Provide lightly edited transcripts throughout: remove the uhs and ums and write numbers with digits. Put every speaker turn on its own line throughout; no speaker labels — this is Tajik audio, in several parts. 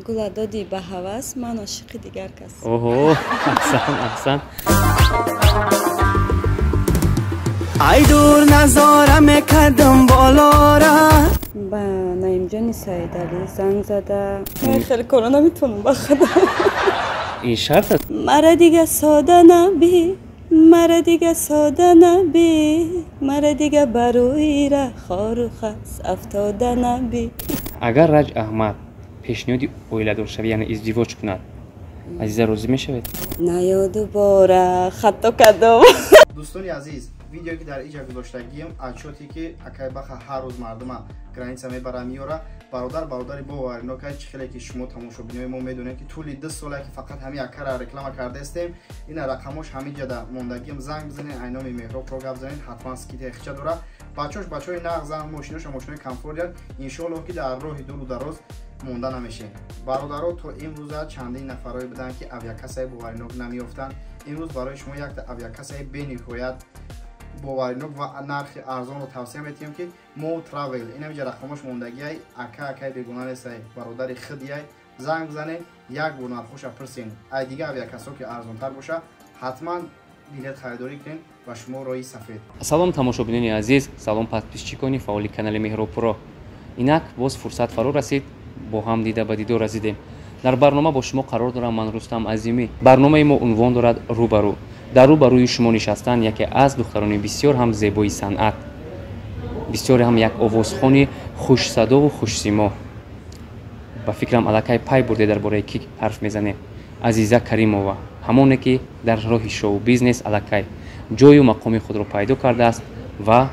Гула додӣ ба ҳавас, ман ошиқи дигар кас.
Оҳо, аҳсан, аҳсан.
Ай дур назора мекардам болора.
Ба Наимҷони Саидалӣ занг зада. Хеле кора наметавонам ба худо.
Ин шарт аст?
Мара дига сода набӣ, мара дига сода набӣ, мара дига барои ра хору хас афтода набӣ.
Агар Раҷ Аҳмад пешниҳоди оиладоршавӣ, яъне издивоҷ кунад, Азиза розӣ мешавед?
Наё дубора хато кардам.
Дӯстони азиз, видеое ки дар иҷа гузоштагием, отчёте ки акай баха ҳар рӯз мардума граница мебара меёра, бародар бародари боваринок аст, чӣ хеле ки шумо тамошобинои мо медонед ки тӯли 2 сола ки фақат ҳамин акара реклама кардаистем, ина рақамош ҳамин ҷада мондагием, занг бизанед, айноми Меҳробро гап занед, ҳатман скидка хича дора. Бачош бачои нағзан, мошиноша мошинои комфортиян, иншоаллоҳ ки дар роҳи дуру дароз монда намешем. Бародаро, то имрӯза чандин нафарое буданд ки авиакассаи боваринок намеёфтанд. Имрӯз барои шумо якта авиакассаи бениҳоят боваринок ва нархи арзонро тавсия метиҳем ки Мо Travel. Ин ҳамиҷа рақамош мондагиай, ака акай бегуна нестай, бародари хидияй, занг бизанед, як бор нархоша пурсен. Ай дига авиакассо ки арзонтар боша, ҳатман билет харидорӣ кунед ва шумо роҳи сафед.
Салом тамошобинони азиз, салом подписчикони фаъоли канали Меҳробпуро. Инак боз фурсат фаро расид, бо ҳам дида ба дидор расидем. Дар барнома бо шумо қарор дорам ман Рустам Азимӣ. Барномаи мо унвон дорад Рӯбарӯ. Дар рӯбарӯи шумо нишастан яке аз духтарони бисёр ҳам зебои санъат, бисёр ҳам як овозхони хушсадову хушсимо. Ба фикрам аллакай пай бурде дар бораи ки ҳарф мезанем. Азиза Каримова, ҳамоне ки дар роҳи шоу-бизнес аллакай ҷою мақоми худро пайдо кардааст ва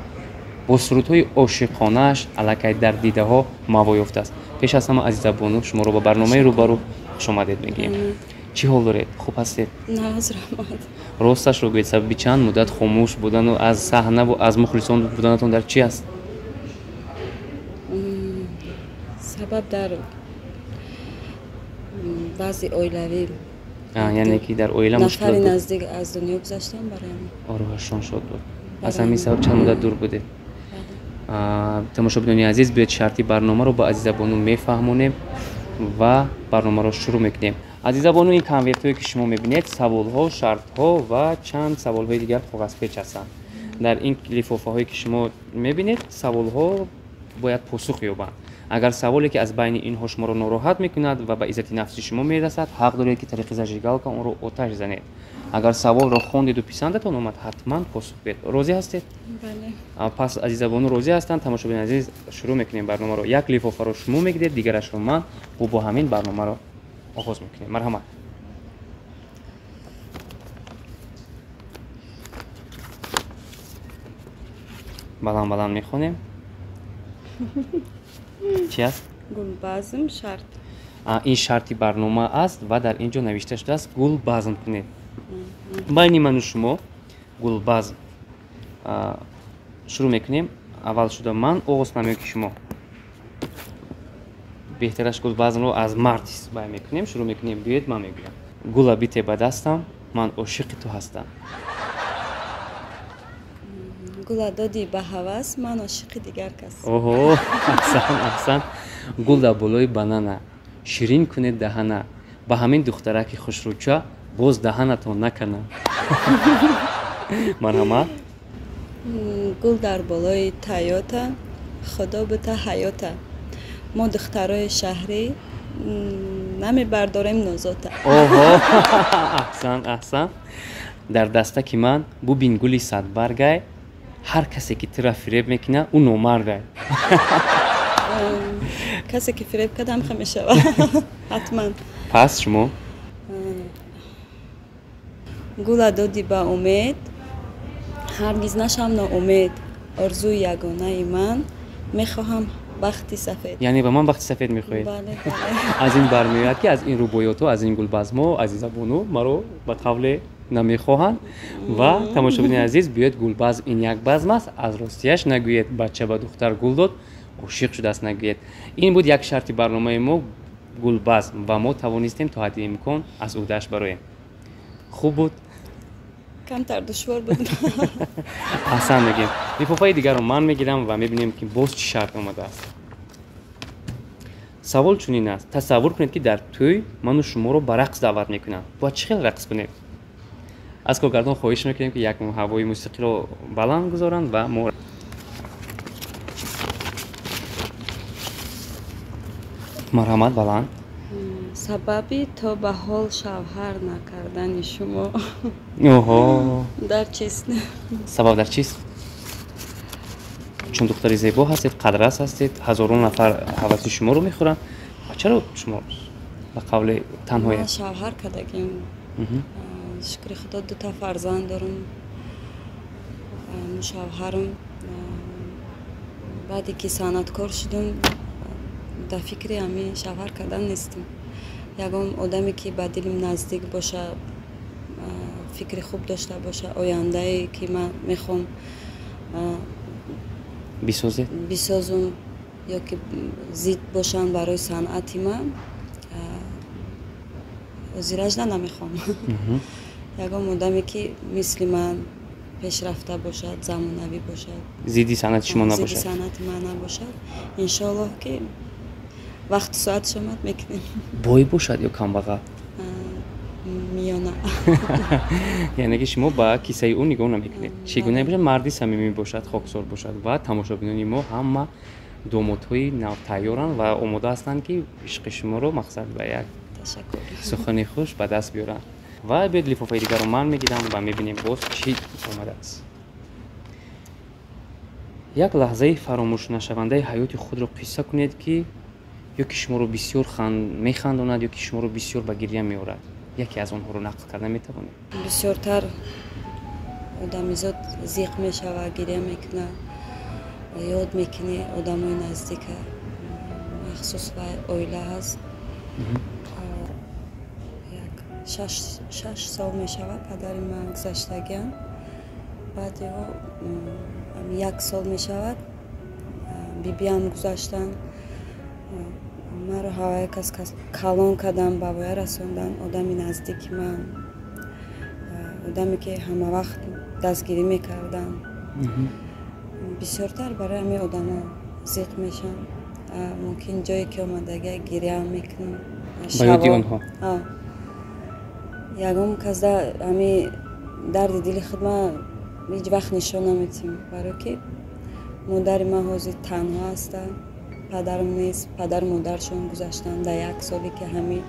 бо сурудҳои ошиқонааш аллакай дар дидаҳо маво ёфтааст. Пеш аз ҳама, Азиза бону, шуморо ба барномаи Рӯбарӯ хушомадед мегӯем. Чӣ ҳол доред? Хуб ҳастед?
Нағз, раҳмат.
Росташро гӯед, сабаби чанд муддат хомӯш будану аз саҳнаву аз мухлисон буданатон дар чӣ аст?
Сабаб дар баъзи оилавӣ.
Яъне ки дар оила
нафари наздик аз дунё гузаштам, барои ҳамин.
Оруҳашон шод буд. Аз ҳамин сабаб чанд муддат дур будед. Тамошобинони азиз, биёед шарти барномаро ба Азиза бону мефаҳмонем ва барномаро шурӯъ мекунем. Азиза бону, ин конвертҳое ки шумо мебинед, саволҳо, шартҳо ва чанд саволҳои дигар коғазпеч ҳастанд. Дар ин лифофаҳое ки шумо мебинед, саволҳо бояд посух ёбанд. Агар саволе ки аз байни инҳо шуморо нороҳат мекунад ва ба иззати нафси шумо мерасад, ҳақ доред ки тариқи зажигалка онро оташ занед. Агар саволро хондеду писандатон омад, ҳатман посух диҳед. Розӣ ҳастед?
Бале.
Пас Азиза бону розӣ ҳастанд. Тамошобини азиз, шурӯъ мекунем барномаро. Як лифофаро шумо мегиред, дигарашро ман, бо ҳамин барномаро оғоз мекунем. Марҳамат. Баланд баланд мехонем. Чӣ аст?
Гулбазм шарт.
Ин шарти барнома аст ва дар ин ҷо навишта шудааст гулбазм кунед. Байни ману шумо гулбазм. Шурӯъ мекунем. Аввал шуда ман оғоз кунам ё ки шумо? Беҳтараш гулбазмро аз мард бай мекунем. Шурӯъ мекунем. Биёед, ман мегӯям. Гула бите ба дастам, ман ошиқи ту ҳастам.
Гула додӣ ба ҳавас, ман ошиқи дигар кас.
Оҳо, аҳсан, аҳсан. Гул дар болои банана, ширин кунед даҳана, ба ҳамин духтараки хушрӯча боз даҳанатон накана. Марҳамат.
Гул дар болои Тойота, худо бита ҳаёта. Мо духтарои шаҳрӣ намебардорем нозота.
Оҳо, аҳсан, аҳсан. Дар дастаки ман бубин гули садбаргай, ҳар касе ки тура фиреб мекунад, ӯ номардай.
Касе ки фиреб кард, ҳамха мешавад. Ҳатман.
Пас шумо?
Гула додӣ ба умед, ҳаргиз нашам ноумед. Орзуи ягонаи ман, мехоҳам бахти сафед.
Яъне ба ман бахти сафед мехоҳед?
Бале, бале.
Аз ин бармеояд ки аз ин рубоёту, аз ин гулбазмҳо Азиза бону маро ба қавле намехоҳанд. Ва тамошобини азиз, биёед гулбазм ин як базм аст, аз ростияш нагӯед бача ба духтар гул дод, ошиқ шудааст нагӯед. Ин буд як шарти барномаи мо гулбазм ва мо тавонистем то ҳадди имкон аз ӯҳдааш бароем. Хуб буд?
Камтар душвор буд.
Аҳсан мегӯем. Лифофаи дигарро ман мегирам ва мебинем ки боз чӣ шарт омадааст. Савол чунин аст: тасаввур кунед, ки дар тӯй ману шуморо ба рақс даъват мекунанд. Бояд чӣ хел рақс кунем? Аз коргардон хоҳиш мекунем, ки як ҳавои мусиқиро баланд гузоранд ва мо марҳамат баланд.
Сабаби то ба ҳол шавҳар накардани шумо
оҳо
дар чист?
Сабаб дар чист? Чун духтари зебо ҳастед, қадрас ҳастед, ҳазорон нафар ҳаваси шуморо мехӯранд. Чаро шумо ба қавли танҳояд?
Шавҳар кардагим, шукри худо, дута фарзанд дорам. Шавҳарам баъде ки санъаткор шудам, дар фикри ҳамин шавҳар кардан нестам. Ягон одаме ки ба дилим наздик боша, фикри хуб дошта боша, ояндае ки ман мехоҳам
бисозед,
бисозум ё ки зид бошанд барои санъати ман, ҳозиражда намехоҳам. Ягон одаме ки мисли ман пешрафта бошад, замонавӣ бошад,
зидди санъати шумо набошад,
зидди санъати ман набошад, иншоаллоҳ ки вақту соатш омад мекунем.
Бой бошад ё камбағал?
Миёна.
Яъне ки шумо ба кисаи ӯ нигоҳ намекунед. Чӣ гуна бошад? Марди самимӣ бошад, хоксор бошад. Ва тамошобинони мо ҳама домодҳои навтайёранд ва омода ҳастанд, ки ишқи шуморо мақсад ба як сухани хуш ба даст биёранд. Ва биёед лифофаи дигарро ман мегирам ва мебинем боз чӣ омадааст. Як лаҳзаи фаромӯшнашавандаи ҳаёти худро қисса кунед, ки ё ки шуморо бисёр механдонад, ё ки шуморо бисёр ба гиря меорад. Яке аз онҳоро нақл карда метавонед?
Бисёртар одамизод зиқ мешавад, гиря мекунад, ёд мекунӣ одамои наздика, махсус вай оила ҳаст. Як 6 сол мешавад падари ман гузаштагиам. Баъди ӯ 1 сол мешавад бибиам гузаштанд. Маро ҳавае кас калон кардам, ба воя расондан, одами наздики ман, одаме ки ҳама вақт дастгирӣ мекарданд. Бисёртар барои ҳамин одамо зиқ мешам. Мумкин ҷое ки омадага гиряам мекунам.
Ба ёди онҳо?
Ягон кас ҳами дарди дили худ ман ҳеҷ вақт нишон наметиҳам, барое ки модари ман ҳозир танҳо ҳастанд, падарам нест, падару модаршон гузаштанд дар як соле ки ҳамин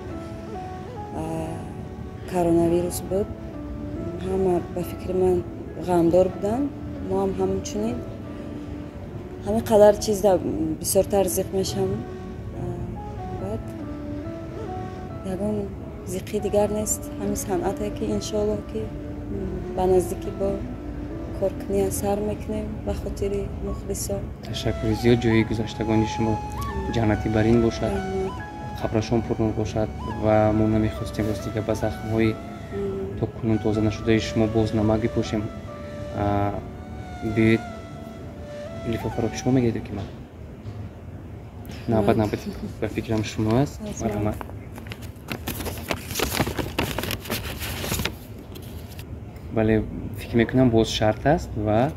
коронавирус буд. Ҳама ба фикри ман ғамдор буданд, мо ҳам ҳамчунин. Ҳамин қадар чиз бисёртар зиқ мешам. Баъд ягон зиқи дигар нест, ҳамин санъате ки иншоаллоҳ ки ба наздикӣ бо коркунӣ сар мекунем ба хотири мухлисо.
Ташаккури зиёд. Ҷои гузаштагони шумо ҷаннати барин бошад, қабрашон пурнур бошад ва мо намехостем ростига ба захмҳои то кунун тоза нашудаи шумо боз намак бипошем. Биёед лифофаро шумо мегиред ё ки ман? Навбат навбат ба фикрам шумо аст. Марҳамат. Бале, фикр мекунам боз шарт аст ва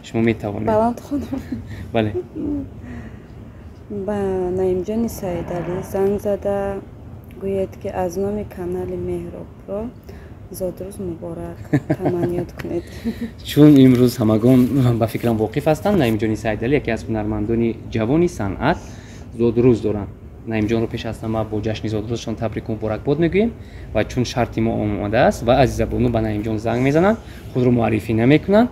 шумо метавонед.
Баланд хонам?
Бале.
Ба Наимҷони Саидалӣ занг зада гӯед, ки аз номи канали Меҳробро зодрӯз муборак таманниёт кунед.
Чун имрӯз ҳамагон ба фикрам воқиф ҳастанд, Наимҷони Саидалӣ яке аз ҳунармандони ҷавони санъат зодрӯз доранд. Наимҷонро пеш аз ҳама бо ҷашни зодрӯзашон табрику муборакбод мегӯем ва чун шарти мо омодааст ва Азизабону ба Наимҷон занг мезананд, худро муаррифӣ намекунанд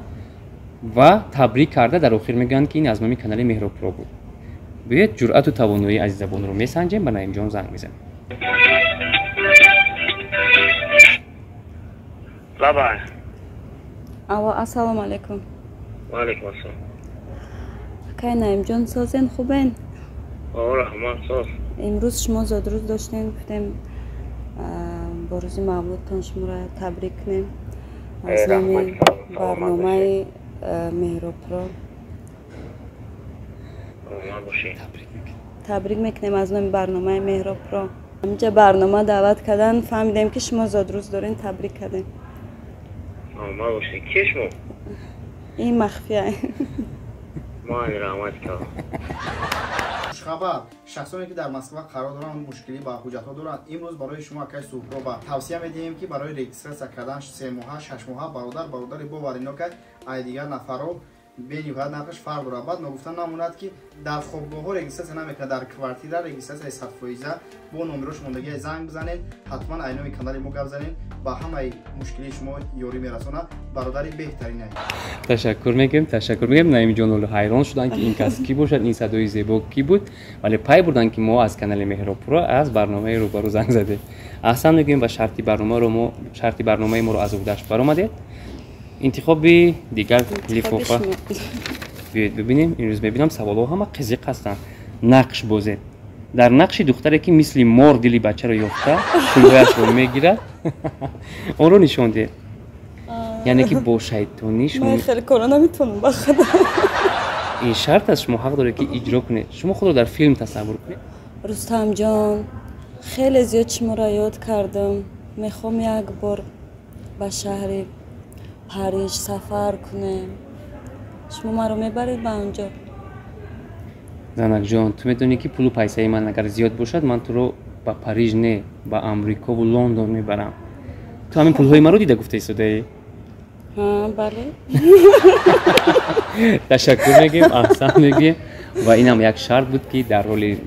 ва табрик карда дар охир мегӯянд, ки ин аз номи канали Меҳробпуро буд. Биёед ҷуръату тавоноии Азизабонуро месанҷем, ба Наимҷон занг мезанем.
Лабай.
Алло, ассалому алайкум.
Ва алайкум ассалом.
Акай Наимҷон, созен, хубен?
Раҳмат, соз.
Имрӯз шумо зодрӯз доштем, гуфтем бо рӯзи мавлудтон шуморо табрик кунем аз номи барномаи Меҳробпуро. Табрик мекунем аз номи барномаи Меҳробпуро. Ҳаминҷа барнома даъват кардан, фаҳмидем ки шумо зодрӯз дорен, табрик кардем.
Саломат бошед. Ки шумо?
Ин махфия.
Ман раҳмат кардам.
Хушхабар, шахсоне ки дар Москва қарор доранд, мушкилӣ ба ҳуҷҷатҳо доранд, имрӯз барои шумо акай Суҳроба тавсия медиҳем, ки барои регистрация кардан 3 моҳа, 6 моҳа бародари боваринок ай дигар нафарро бениҳоят нархаш фарқ дорад. Баъд ногуфта намонад, ки дар хобгоҳҳо регистрация намекунад, дар квартира регистрацияи 100% бо номерош мондагия занг бизанед, ҳатман ай номи канали мо гап занед, ба ҳамаи мушкилии шумо ёрӣ мерасонад. Бародари беҳтарин.
Ташаккур мегӯем, ташаккур мегӯем. Наимҷон ҳоло ҳайрон шуданд, ки ин кас кӣ бошад, ин садои зебо кӣ буд, вале пай бурданд, ки мо аз канали Меҳробпуро аз барномаи рӯбарӯ занг задем. Аҳсан мегӯем ва шарти барномаро мо шарти барномаи моро аз уҳдаш баромадед. Интихоби дигар лифофа биёед бибинем. Имрӯз мебинам саволҳо ҳама қизиқ ҳастанд. Нақш бозед. Дар нақши духтаре, ки мисли мор дили бачаро ёфта пулҳояшро мегирад, онро нишон диҳед. Яъне ки бо шайтонӣ шумо
хеле кора наметавонам ба худо.
Ин шарт аст, шумо ҳақ доред, ки иҷро кунед. Шумо худро дар филм тасаввур кунед.
Рустамҷон, хеле зиёд шуморо ёд кардам. Мехоҳам як бор ба шаҳри Париж сафар кунем. Шумо маро мебаред ба он ҷо?
Занакҷон, ту медонӣ, ки пулу пайсаи ман агар зиёд бошад, ман туро ба Париж не, ба Амрикову Лондон мебарам. Ту ҳамин пулҳои маро дида гуфта истодаӣ?
Бале.
Ташаккур мегӯем, аҳсан мегӯем. Ва инам як шарт буд, ки дар роли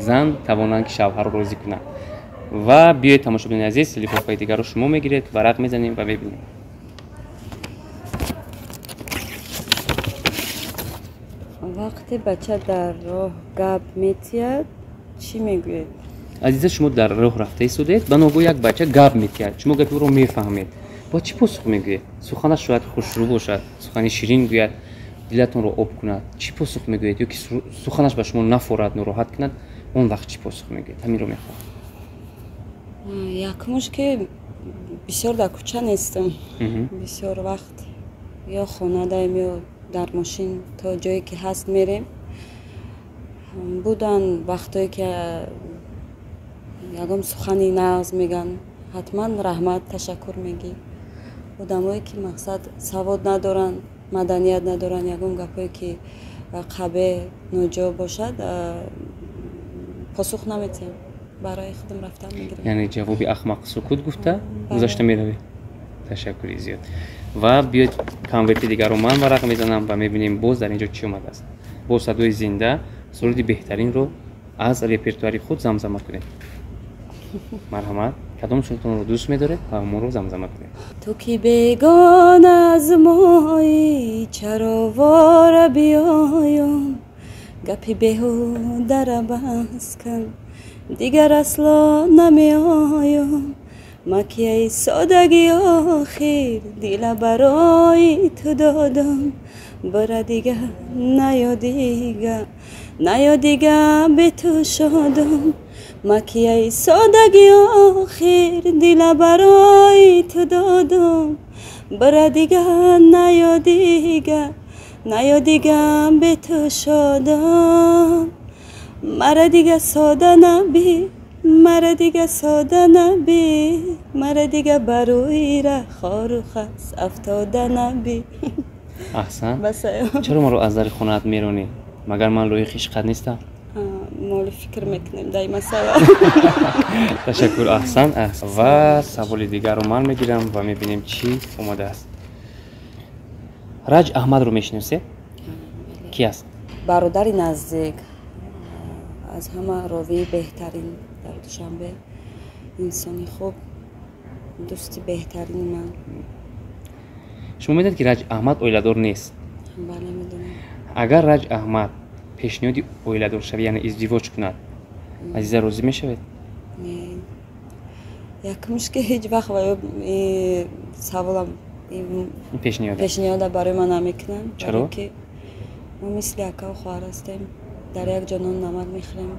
зан тавонанд, ки шавҳарро розӣ кунанд. Ва биёед, тамошобинони азиз, лифофаи дигарро шумо мегиред, варақ мезанем ва мебинем.
Вақте бача дар роҳ гап метиҳад, чӣ мегӯед?
Азиза, шумо дар роҳ рафта истодед, ба ногоҳ як бача гап метиҳад, шумо гапи ӯро мефаҳмед. Бояд чӣ посух мегӯед? Суханаш шояд хушрӯ бошад, сухани ширин гӯяд, дилатонро об кунад. Чӣ посух мегӯед? Ё ки суханаш ба шумо нафорад, нороҳат кунад, он вақт чӣ посух мегӯед? Ҳаминро мехоҳам.
Якмуш ки бисёр дар кӯча нестам. Бисёр вақт ё хона даем, ё дар мошин то ҷое ки ҳаст мерем. Будан вақтое ки ягон сухани нағз мегӯянд, ҳатман раҳмат, ташаккур мегӣ. Одамое ки мақсад савод надоранд, маданият надоранд, ягон гапое ки қабеҳ, ноҷо бошад, посух наметиҳам, барои худам рафтан мегирам.
Яъне ҷавоби ахмақ сукут гуфта гузашта меравед. Ташаккури зиёд. Ва биёед, конверти дигарро ман варақ мезанам ва мебинем, боз дар ин ҷо чӣ омадааст. Бо садои зинда суруди беҳтаринро аз репертуари худ замзама кунед. Марҳамат, кадом сурудтонро дӯст медоред ва моро замзама кунед.
Ту ки бегона аз мои, чаро вора биёём, гапи беҳудара бас кун, дигар асло намеоём. Макияи содагӣ охир дила барои ту додам, бара дига наё дига, наё дига бе ту шодам. Макияи содагӣ охир дила барои ту додам, бара дига наё дига, наё дига бе ту шодам. Мара дига сода набӣ, мара дига сода набӣ, мара дига барои ра хору хас афтода набӣ.
Аҳсан. Чаро маро аз дари хонаат меронӣ? Магар ман лоиқи ишқат нестам?
Моли фикр мекунем дар ин масъала.
Ташаккур, аҳсан. Ва саволи дигарро ман мегирам ва мебинем, чӣ омадааст. Раҷ Аҳмадро мешиносед? Кӣ аст?
Бародари наздик, аз ҳама ровии беҳтарин дар Душанбе, инсони хуб, дӯсти беҳтарини ман.
Шумо медонед, ки Раҷ Аҳмад оиладор нест?
Бале, медонам.
Агар Раҷ Аҳмад пешниҳоди оиладоршавӣ, яъне издивоҷ кунад, Азиза, розӣ мешавед?
Не, якмуш ки ҳеҷ вақт ва ё саволам пешниҳода барои ман намекунанд.
Чаро?
Ки мо мисли акаву хоҳар ҳастем, дар як ҷо нон намак мехӯрем,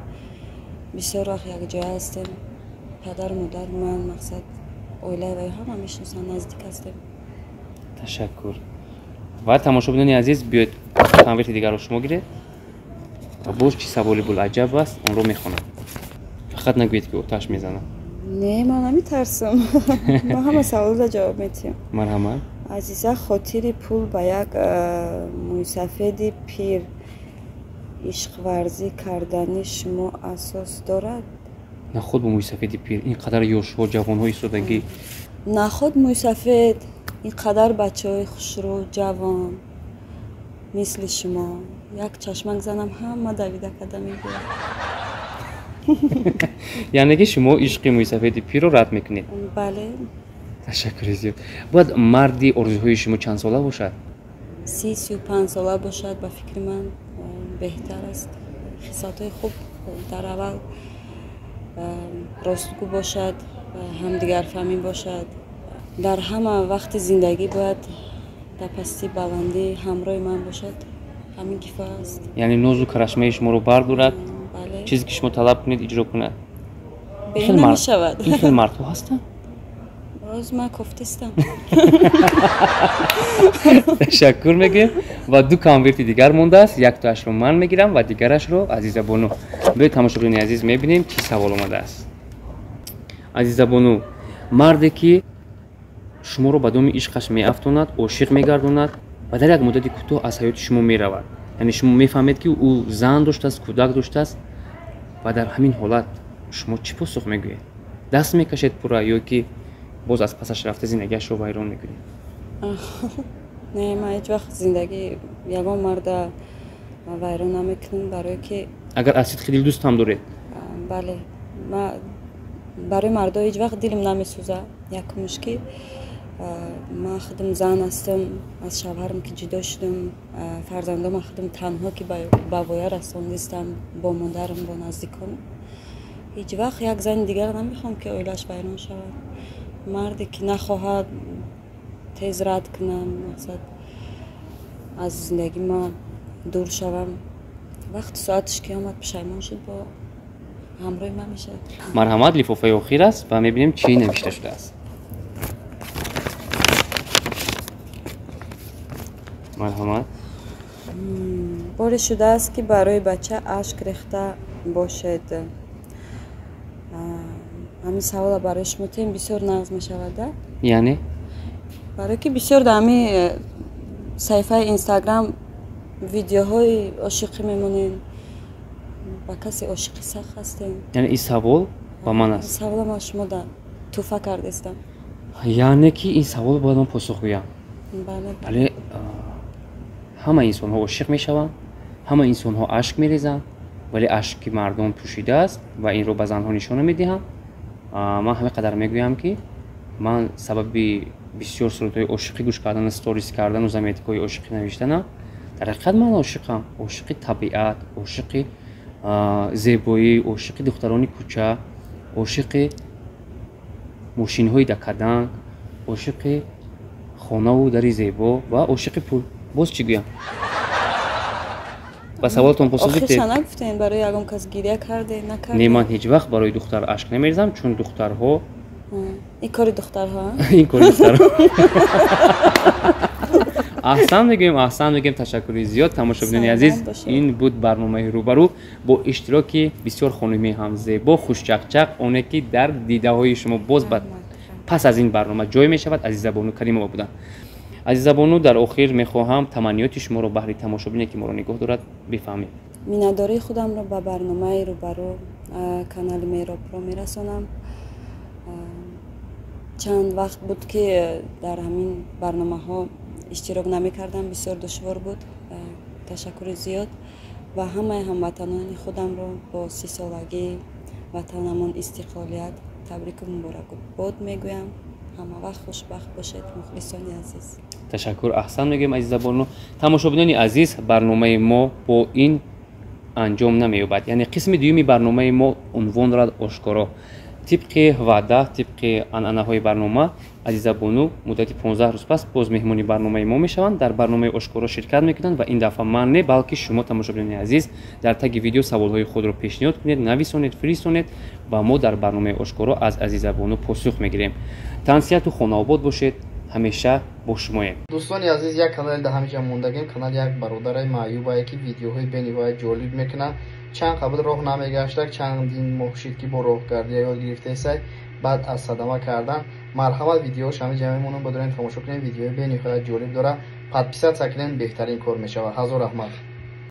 бисёр вақт якҷоя ҳастем. Падару модар ман, мақсад оилаи вай ҳама мешиносанд, наздик ҳастем.
Ташаккур. Ва тамошобинони азиз, биёед, конверти дигарро шумо гиред ва боз чӣ саволи булаҷаб аст, онро мехонам. Фақат нагӯед, ки оташ мезанам.
Не, ман намитарсам, ман ҳама саволро ҷавоб метиҳам.
Марҳамат.
Азиза, хотири пул ба як мӯйсафеди пир Ишқварзӣ кардани шумо асос дорад?
Наход бо мӯйсафеди пир ин қадар ёшҳо, ҷавонҳо истодагӣ.
Наход мӯйсафед, ин қадар бачаҳои хушрӯ, ҷавон мисли шумо. Як чашмак занам, ҳама давида карда мегӯяд.
Яъне ки шумо ишқи мӯйсафеди пирро рад мекунед?
Бале.
Ташаккури зиёд. Бояд марди орзуҳои шумо чанд сола бошад?
30-35 сола бошад, ба фикри ман беҳтар аст. Хислатҳои хуб, дар аввал ростгӯ бошад, ҳамдигарфаҳмӣ бошад. Дар ҳама вақти зиндагӣ бояд дар пасти баландӣ ҳамроҳи ман бошад. Ҳамин кифоя аст.
Яъне нозу карашмаи шуморо бардорад, чизе ки шумо талаб кунед иҷро кунад.
Бе намешавад.
Ин хел мардҳо ҳастанд?
Боз ман кофтистам.
Ташаккур мегӯем ва ду конверти дигар мондааст. Яктоашро ман мегирам ва дигарашро Азизабону. Биёед, тамошобинони азиз, мебинем чӣ савол омадааст. Азизабону, марде ки шуморо ба доми ишқаш меафтонад, ошиқ мегардонад ва дар як муддати кӯтоҳ аз ҳаёти шумо меравад. Яъне шумо мефаҳмед, ки ӯ зан доштааст, кӯдак доштааст ва дар ҳамин ҳолат шумо чӣ посух мегӯед? Даст мекашед пурра ё ки боз аз пасаш рафта зиндагиашро вайрон мекунед?
Не, ман ҳеҷ вақт зиндагии ягон марда вайрон намекунам, барое ки
агар аз сидқи дил дӯст ҳам доред?
Бале, ман барои мардо ҳеҷ вақт дилам намесӯзад. Якумш ки ман худам зан ҳастам, аз шавҳарам ки ҷудо шудам, фарзандома худам танҳо ки ба воя расондистам, бо модарам, бо наздиконам. Ҳеҷ вақт як зани дигар намехоҳам ки оилааш вайрон шавад. Марде ки нахоҳад тез рад кунам, мақсад аз зиндагии ма дур шавам. Вақти соаташ ки омад, пушаймон шуд, бо ҳамроҳи ман мешавад.
Марҳамат, лифофаи охир аст ва мебинем чӣ навишта шудааст. Марҳамат.
Боре шудааст ки барои бача ашк рехта бошед? Ҳамин савола барои шумо тем бисёр нағз мешавад, да?
Яъне?
Барое ки бисёр дар ҳамин саҳифаи Инстаграм видеоҳои ошиқӣ мемонем. Ба касе ошиқи сахт ҳастем.
Яъне ин савол ба ман аст?
Савола ман шумо да тӯҳфа кардистам.
Яъне ки ин савол бояд ман посух гӯям?
Бале.
Бале, ҳама инсонҳо ошиқ мешаванд, ҳама инсонҳо ашк мерезанд, вале ашки мардон пӯшидааст ва инро ба занҳо нишона медиҳанд. Ман ҳамин қадар мегӯям ки ман сабаби бисёр суратҳои ошиқӣ гӯш кардану сторис кардану заметкаҳои ошиқӣ навиштанам, дар ҳақиқат ман ошиқам, ошиқи табиат, ошиқи зебоӣ, ошиқи духтарони кӯча, ошиқи мошинҳои дакаданг, ошиқи хонаву дари зебо ва ошиқи пул. Боз чӣ гӯям? Ба саволатон посух
Охирша
гуфтед?
Нагуфтем, барои ягон кас гиря карде, накарде?
Не, ман ҳеҷ вақт барои духтар ашк намерезам, чун духтарҳо
Ин кори духтарҳо?
Ин кори духтарҳо. Аҳсан мегӯем, аҳсан мегӯем, ташаккури зиёд, тамошобинони азиз. Ин буд барномаи рӯбарӯ бо иштироки бисёр хонуми ҳам зебо, хушчақчақ, оне ки дар дидаҳои шумо боз ба пас аз ин барнома ҷой мешавад, Азизабону Каримова буданд. Азизабону, дар охир мехоҳам таманниёти шуморо баҳри тамошобине ки моро нигоҳ дорад бифаҳмем.
Миннатдории худамро ба барномаи рӯбарӯ, канали Меробро мерасонам. Чанд вақт буд ки дар ҳамин барномаҳо иштирок намекардам, бисёр душвор буд. Ташаккури зиёд ва ҳамаи ҳамватанони худамро бо 30-солагии ватанамон истиқлолият табрику муборакбод мегӯям. Ҳама вақт хушбахт бошед, мухлисони азиз.
Ташаккур, аҳсан мегӯем, Азизабону. Тамошобинони азиз, барномаи мо бо ин анҷом намеёбад. Яъне қисми дуюми барномаи мо унвон дорад ошкоро. Тибқи ваъда, тибқи анъанаҳои барнома, Азизабону муддати 15 рӯз пас боз меҳмони барномаи мо мешаванд, дар барномаи ошкоро ширкат мекунанд ва ин дафъа ман не, балки шумо, тамошобинони азиз, дар таги видео саволҳои худро пешниҳод кунед, нависонед, фиристонед ва мо дар барномаи ошкоро аз Азизабону посух мегирем. Тансиҳату хонаобод бошед, ҳамеша бо шумоем.
Дӯстони азиз, як канале дар ҳамиҷа мондагем, канали як бародараи маъюбае ки видеоҳои бениҳоят ҷолиб мекунад. Чанд қабл роҳ намегаштак, чандин моҳ шид ки бо роҳгардия ёд гирифтаесай баъд аз садама кардан. Марҳамат, видеош ҳамиҷа мемонам, бодорем тамошо кунем. Видеои бениҳоят ҷолиб дорад. Подписаться кунем, беҳтарин кор мешавад. Ҳазор раҳмат.